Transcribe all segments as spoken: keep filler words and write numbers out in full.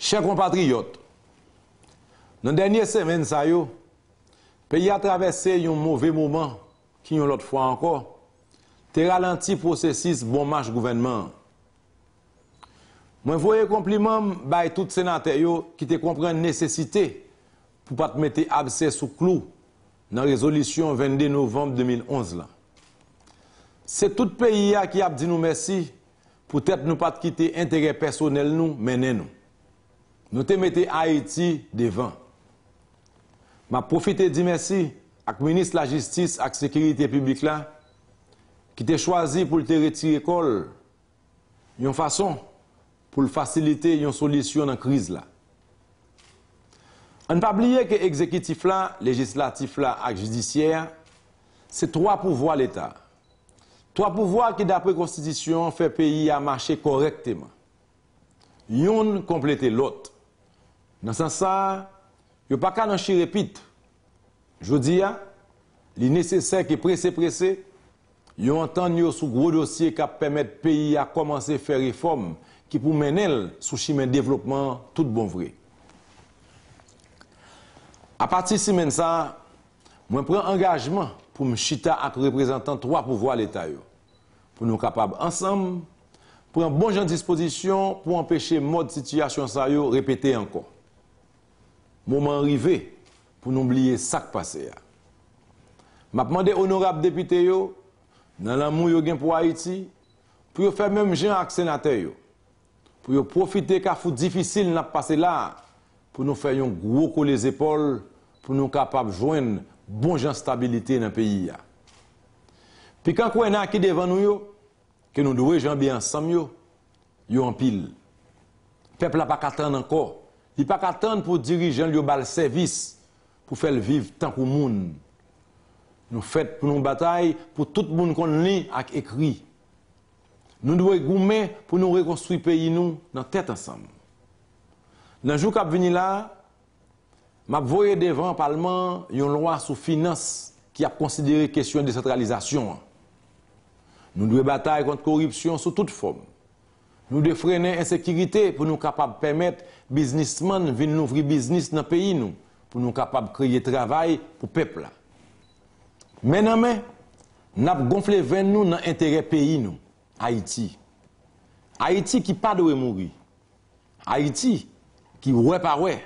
Chè konpatriyòt, nan dènye semèn sa yo, peyi a travèse yon move moman ki, yon lòt fwa ankò, te ralanti pwosesis bon mach gouvènman an. Mwen voye konpliman m bay tout senatè yo ki te konprann nesesite pou pa t mete abse sou klou nan rezolisyon vennde novanm de mil onz lan. Se tout peyi a ki ap di nou mèsi poutèt nou pa t kite enterè pèsonèl nou mennen nou. Nou te mete Ayiti devan. M ap pwofite di mèsi ak minis lajistis ak sekirite piblik la ki te chwazi pou l te retire kò l yon fason pou l fasilite yon solisyon nan kriz la. Ann pa bliye ke egzekitif la, lejislatif la ak jidisyè a, se twa pouvwa Leta. Twa pouvwa ki, dapre konstitisyon an, fè peyi a mache kòrèkteman. Youn konplete lòt. Nan sans sa a, yo pa ka nan chire pit. Jodi a, li nesesè ke prese prese, yo antann yo sou gwo dosye k ap pèmèt peyi a kòmanse fè refòm ki pou mennen l sou chimen devlopman an tout bon vre. Apati simèn sa a, mwen pran angajman pou m chita ak reprezantan twa pouvwa Leta yo, pou nou kapab ansanm pran bon jan dispozisyon pou anpeche mòd sitiyasyon sa yo repete ankò. Moman an rive pou nou bliye sa k pase a. M ap mande onorab depite yo, nan lanmou yo gen pou Ayiti, pou yo fè menm jan ak senatè yo, pou yo pwofite kafou difisil n ap pase la a, pou nou fè yon gwo kole zepòl, pou nou kapab jwenn bon jan stabilite nan peyi a. Pikan kwena ki devan nou yo, ke nou dwe janbe ansanm yo, yo anpil. Pèp la pa ka tann ankò. Li pa ka tann pou dirijan l yo ba l sèvis, pou fè l viv tankou moun. Nou fèt pou nou batay pou tout moun konn li ak ekri. Nou dwe goumen pou nou rekonstwi peyi nou nan tèt ansanm. Nan jou k ap vini la a, m ap voye devan palman an yon lwa sou finans ki ap konsidere kesyon desantralizasyon an. Nou dwe batay kont koripsyon sou tout fòm. Nou dwe frennen ensekirite pou nou kapab pèmèt biznismann vin louvri biznis nan peyi nou, pou nou kapab kreye travay pou pèp la. Men nan men, n ap gonfle venn nou nan enterè peyi nou, Ayiti. Ayiti ki pa dwe mouri. Ayiti ki, wè pa wè,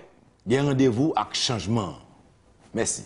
gen randevou ak chanjman an. Mèsi.